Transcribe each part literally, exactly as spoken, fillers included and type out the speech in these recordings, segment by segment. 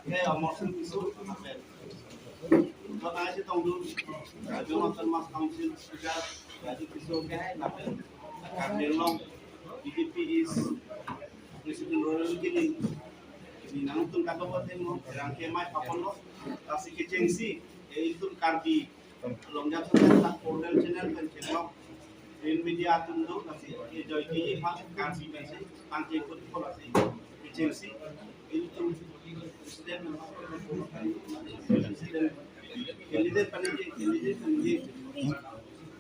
Ke Amar Sing Tisso, lapen. Tonang si tongdun, Karbi Anglong Autonomous Council Speaker, Raju Tisso ke hai, lapen. Karbi Anglong B J P East President Royal Killing. Ini nangtum kado buat demo, rang ke mai paponlo, lasi kechengsi, eh, itum Karbi Along jat sa portal channel pen channel. Print media atum do lasi, eh, joy ki ma kan si pen si, tang ke kut ko lasi. Kechengsi, itum president, president, candidate panji, candidate panji.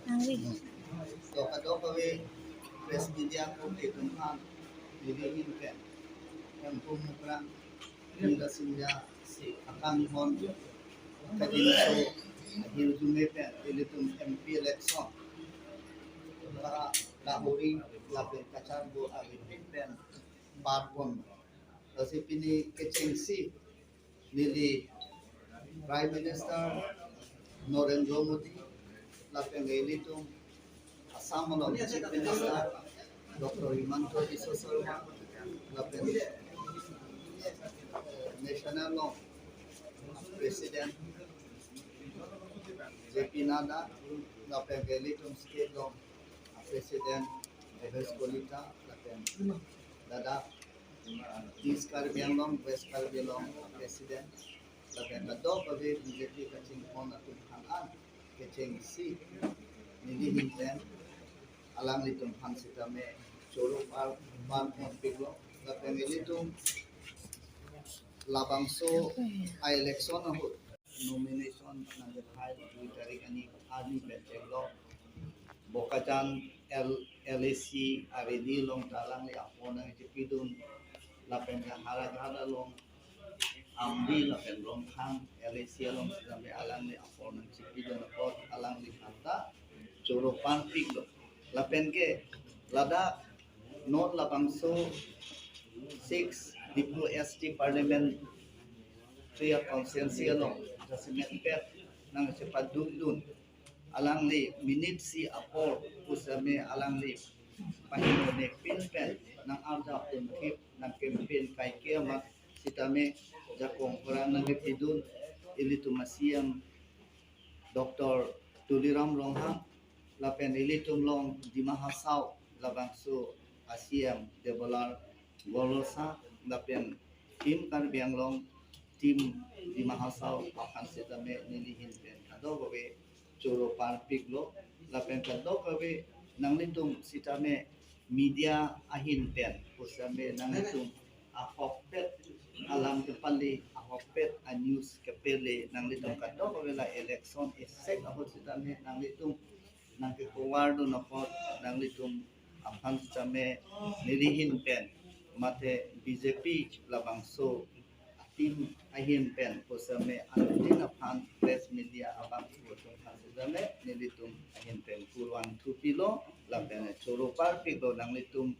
Nangri. To kadokave press media ko ke tum han, neli ahin pen. Yang pun mukrang, nila sinja si akanghon, kadinso ahirjume pen, ilitum M P election. Para lahori, lapen kacharbo arideng pen, parpon. Lasi pini kechengsi, neli Prime Minister Narendra Modi, lapen ilitum Assam along Chief Minister Doctor Himanta Biswa Sarma, lapen, eh, National along President J P Nadda, lapen ilitum State along President Bhabesh Kalita, lapen ladak East Karbi Anglong, West Karbi Anglong President, lapen kadokave B J P kachinghon atum aphan an kechengsi, neli ahin pen alanglitum aphan sitame choro par, parpon piklo, lapen ilitum labangso a-election ahut nomination nangkefile dui tarik ani arni pen chenglo. Bokajan L, L A C arideng along ta alangli apor nangchipidun, lapen ke Howraghat along Amri lapen Rongkhang L A C along sitame alangli apor nangchipidun apot alangli aphan ta choro parpiklo. Lapen ke ladak non labangso six Diphu S T Parliamentary Constituency along jasemet pet nangchepadukdun alangli minute isi apor pusitame alangli pahingno ne pin pen nang-arjap pen kip nang campaign kaike amat sitame jakong koran nangkepidun ilitum a-C M Doctor Tuliram Ronghang, lapen ilitum along Dima Hasao labangso a-C M Debolal Gorlosa, lapen Team Karbi Anglong, Team Dima Hasao aphan sitame neli ahin pen kadokave choro parpiklo, lapen kadokave nanglitum sitame media ahin pen pusitame nanglitum ahokpet alam kepale, ahokpet a-news kepale, nanglitum kadokave la election esek ahut sitame nanglitum nangkecover dun apot nanglitum aphan sitame neli ahin pen mate B J P labangso a-team ahin pen pusitame anuttin aphan press media abang atum aphan sitame nelitum ahin pen kurvangthu pilo, lapen choro parpiklo, nanglitum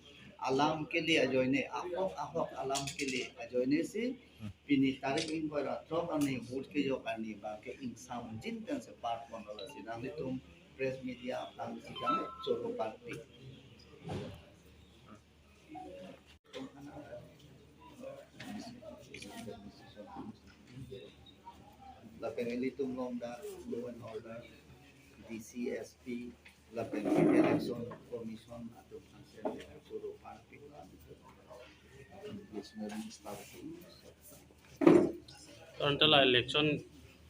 alam kele ajoine, ahok ahok alam kele ajoine si pini tarik ingkoi ra throk arni vote kejok arni abang ke ingsamjin pen si parponlo, lasi nanglitum press media aphan sitame choro parpik. Lapen ilitum along dak law and order, D C, S P, lapen Election Commission atum aphan si choro parpik. Anta la election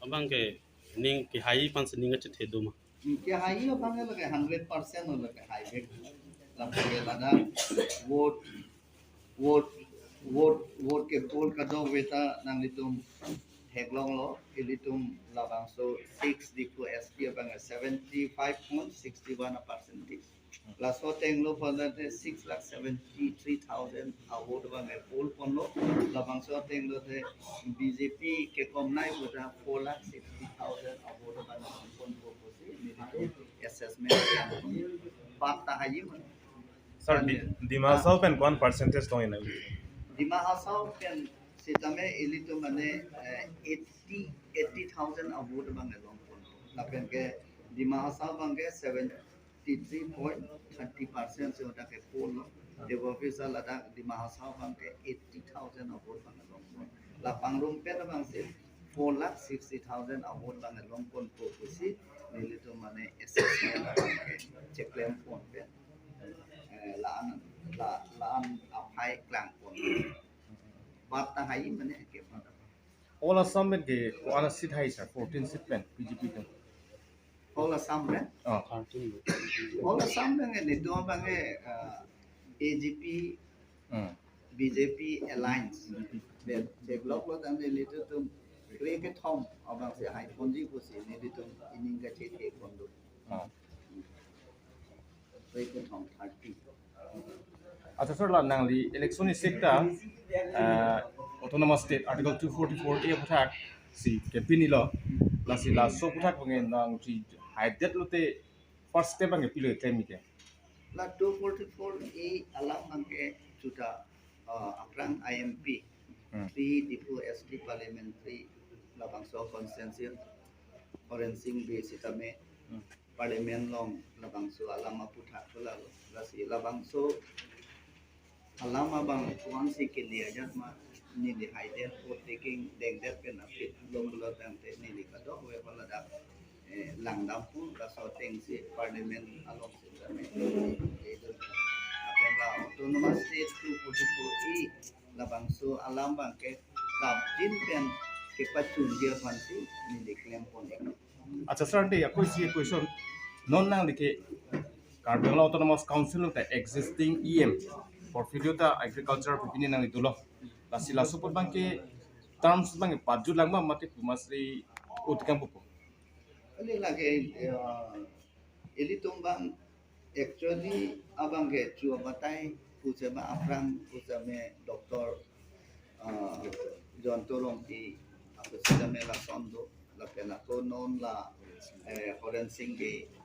abang ke ning kehai aphan si ning kachethe do ma? Kehai abang ke lake hundred percent lo, kehai bek. Lapen ke ladak vote, vote, vote, vote ke poll kadokave ta nanglitum theklonglo, ilitum labangso six Diphu S T abang ke seventy-five point six one a percentage. Laso ateng lo pon te six lakh seventy-three thousand a-vote abang ke poll ponlo. Labangso ateng lo te B J P kekomnai puta four lakh sixty thousand a-vote abang ke ponpo pusi nelitum assessment. Pat ta haji ma? Sir, Di-, Dima Hasao pen ko-an percentage tong ina? Dima Hasao pen sitame ilitum mane, eh, eighty, eighty thousand a-vote abang ke longpon. Lapen ke Dima Hasao abang ke seventy-three point thirty percent si hadak ke poll lo. Debo officer ladak Dima Hasao abang ke eighty thousand a-vote abang ke longpon. La pangrumpet abangsi four lakh sixty thousand a-vote abang longponpo pusi nelitum mane assessment abangke cheklem ponpen, eh, la-an la la-an aphai klangpon. Bat tahai mane ke pada. All Assam pen ke ko-an a-seat hai sir, fourteen seat pen B J P pen. All Assam pen? Oh. All Assam pen ke nelitum abangke, eh, A G P, Hmm. B J P alliance. De, de block lo tangte nelitum kre kethom abangsi haiponji pusi nelitum ining kachethe pon do. Oh. Kre kethom thirty. Acha sir, la nangli election isi ta, eh, Autonomous State Article two forty-four A aputhak si campaign-lo, lasi laso aputhak abangke nangli haidet lote first step abangke pilo klem-ik ke? La two forty-four A alam abangke juta, uh, aphrang I M P, Hmm. Three Diphu S T parliamentary labangso constituency, Horen Sing Bey sitame Hmm. parliament along labangso alam aputhak thulalo. Lasi labangso alam abang ko-ansi kele ajat ma neli haidet vote taking dengdet pen aphi longlo tangte neli kadokave ko ladak, eh, langdampo, laso atengsi parliament alongsi tame. Lapen la Autonomous State two forty-four A labangso alam abangke kapjin pen kepachunji aphansi neli klem pon-ik. Acha sir, ante ako isi question. Non nangli ke Karbi Anglong Autonomous Council ta existing E M portfolio ta agriculture pipini nangli dolo. Lasi laso apot abangke terms abangke pajut lang ma mate komatsi ut kangpupo? Kali lake, eh, ilitum abang actually abangke chu abatai pu sema aphrang pu seme Doctor, ah, Jayanta Rongpi apu seme lason do, lapen ako non la, eh, Horen Sing Bey